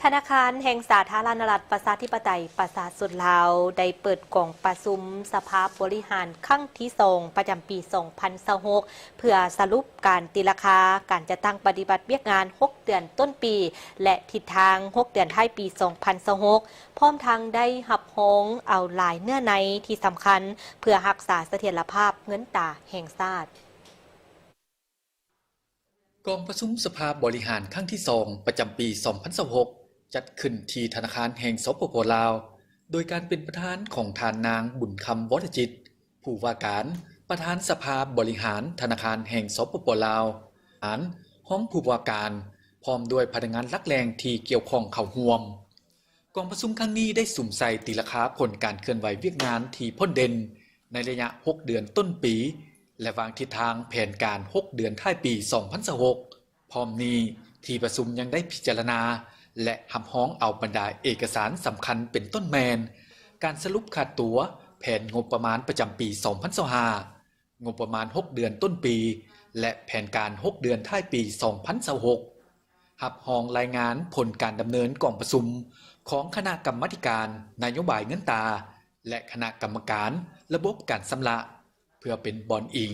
ທະນາຄານແຫ່ງສາທາລະນະລັດ ປະຊາທິປະໄຕ ປະຊາຊົນລາວ ໄດ້ເປີດກອງປະຊຸມສະພາບໍລິຫານຄັ້ງທີສອງ ປະຈຳປີສອງພັນຊາວຫົກ ເພື່ອສະຫຼຸບການຕີລາຄາການຈັດຕັ້ງປະຕິບັດວຽກງານຫົກເດືອນຕົ້ນປີ ແລະ ທິດທາງຫົກເດືອນທ້າຍປີສອງພັນຊາວຫົກ ພ້ອມທັງໄດ້ຮັບຮອງເອົາລາຍເນື້ອໃນທີ່ສຳຄັນ ເພື່ອຮັກສາສະຖຽນລະພາບເງິນຕາແຫ່ງຊາດ. ກອງປະຊຸມສະພາບໍລິຫານຄັ້ງທີສອງ ປະຈຳປີສອງພັນຊາວຫົກ ຈັດຂຶ້ນທີ່ທະນາຄານແຫ່ງ ສປປ ລາວ ໂດຍການເປັນປະທານຂອງທ່ານນາງ ບຸນຄຳ ວໍລະຈິດ ຜູ້ວ່າການປະທານສະພາບໍລິຫານທະນາຄານແຫ່ງ ສປປ ລາວ, ອານ ຮອງຜູ້ວ່າການ ພ້ອມດ້ວຍພະນັກງານຫຼັກແຫຼ່ງທີ່ກ່ຽວຂ້ອງເຂົ້າຮ່ວມ. ກອງປະຊຸມຄັ້ງນີ້ໄດ້ສຸມໃສ່ຕີລາຄາຜົນການເຄື່ອນໄຫວວຽກງານທີ່ພົ້ນເດັ່ນໃນໄລຍະຫົກເດືອນຕົ້ນປີ ແລະ ວາງທິດທາງແຜນການຫົກເດືອນທ້າຍປີສອງພັນຊາວຫົກ. ພ້ອມນີ້, ທີ່ປະຊຸມຍັງໄດ້ພິຈາລະນາ ແລະ ຮັບຮອງເອົາບັນດາເອກະສານສຳຄັນເປັນຕົ້ນແມ່ນ ການສະຫຼຸບຄາດຕົວແຜນງົບປະມານປະຈຳປີສອງພັນຊາວຫ້າ, ງົບປະມານຫົກເດືອນຕົ້ນປີ ແລະ ແຜນການຫົກເດືອນທ້າຍປີສອງພັນຊາວຫົກ, ຮັບຮອງລາຍງານຜົນການດຳເນີນກອງປະຊຸມຂອງຄະນະກຳມາທິການນະໂຍບາຍເງິນຕາ ແລະ ຄະນະກຳມະການລະບົບການຊຳລະ ເພື່ອເປັນບ່ອນອີງ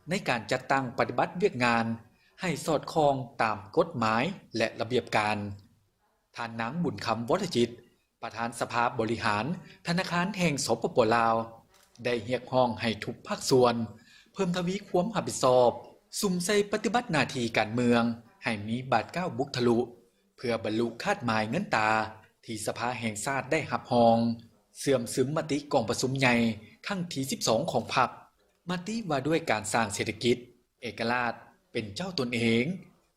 ໃນການຈັດຕັ້ງປະຕິບັດວຽກງານໃຫ້ສອດຄ່ອງຕາມກົດໝາຍ ແລະ ລະບຽບການ. ທ່ານນາງ ບຸນຄຳ ວໍລະຈິດ ປະທານສະພາບໍລິຫານທະນາຄານແຫ່ງ ສປປ ລາວ ໄດ້ຮຽກຮ້ອງໃຫ້ທຸກພາກສ່ວນເພີ່ມທະວີຄວາມຮັບຜິດຊອບ, ສຸມໃສ່ປະຕິບັດໜ້າທີ່ການເມືອງໃຫ້ມີບາດກ້າວບຸກທະລຸ ເພື່ອບັນລຸຄາດໝາຍເງິນຕາທີ່ສະພາແຫ່ງຊາດໄດ້ຮັບຮອງ, ເຊື່ອມຊຶມມະຕິກອງປະຊຸມໃຫຍ່ຄັ້ງທີສິບສອງຂອງພັກ, ມະຕິວ່າດ້ວຍການສ້າງເສດຖະກິດເອກະລາດເປັນເຈົ້າຕົນເອງ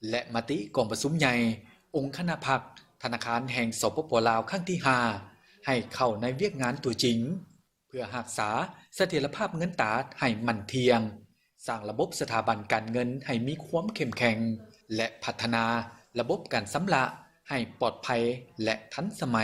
ແລະ ມະຕິກອງປະຊຸມໃຫຍ່ອົງຄະນະພັກທະນາຄານແຫ່ງ ສປປ ລາວ ຄັ້ງທີຫ້າ ໃຫ້ເຂົ້າໃນວຽກງານຕົວຈິງ ເພື່ອຮັກສາສະຖຽນລະພາບເງິນຕາໃຫ້ໝັ້ນທ່ຽງ, ສ້າງລະບົບສະຖາບັນການເງິນໃຫ້ມີຄວາມເຂັ້ມແຂງ ແລະ ພັດທະນາລະບົບການຊຳລະໃຫ້ປອດໄພ ແລະ ທັນສະໄໝ.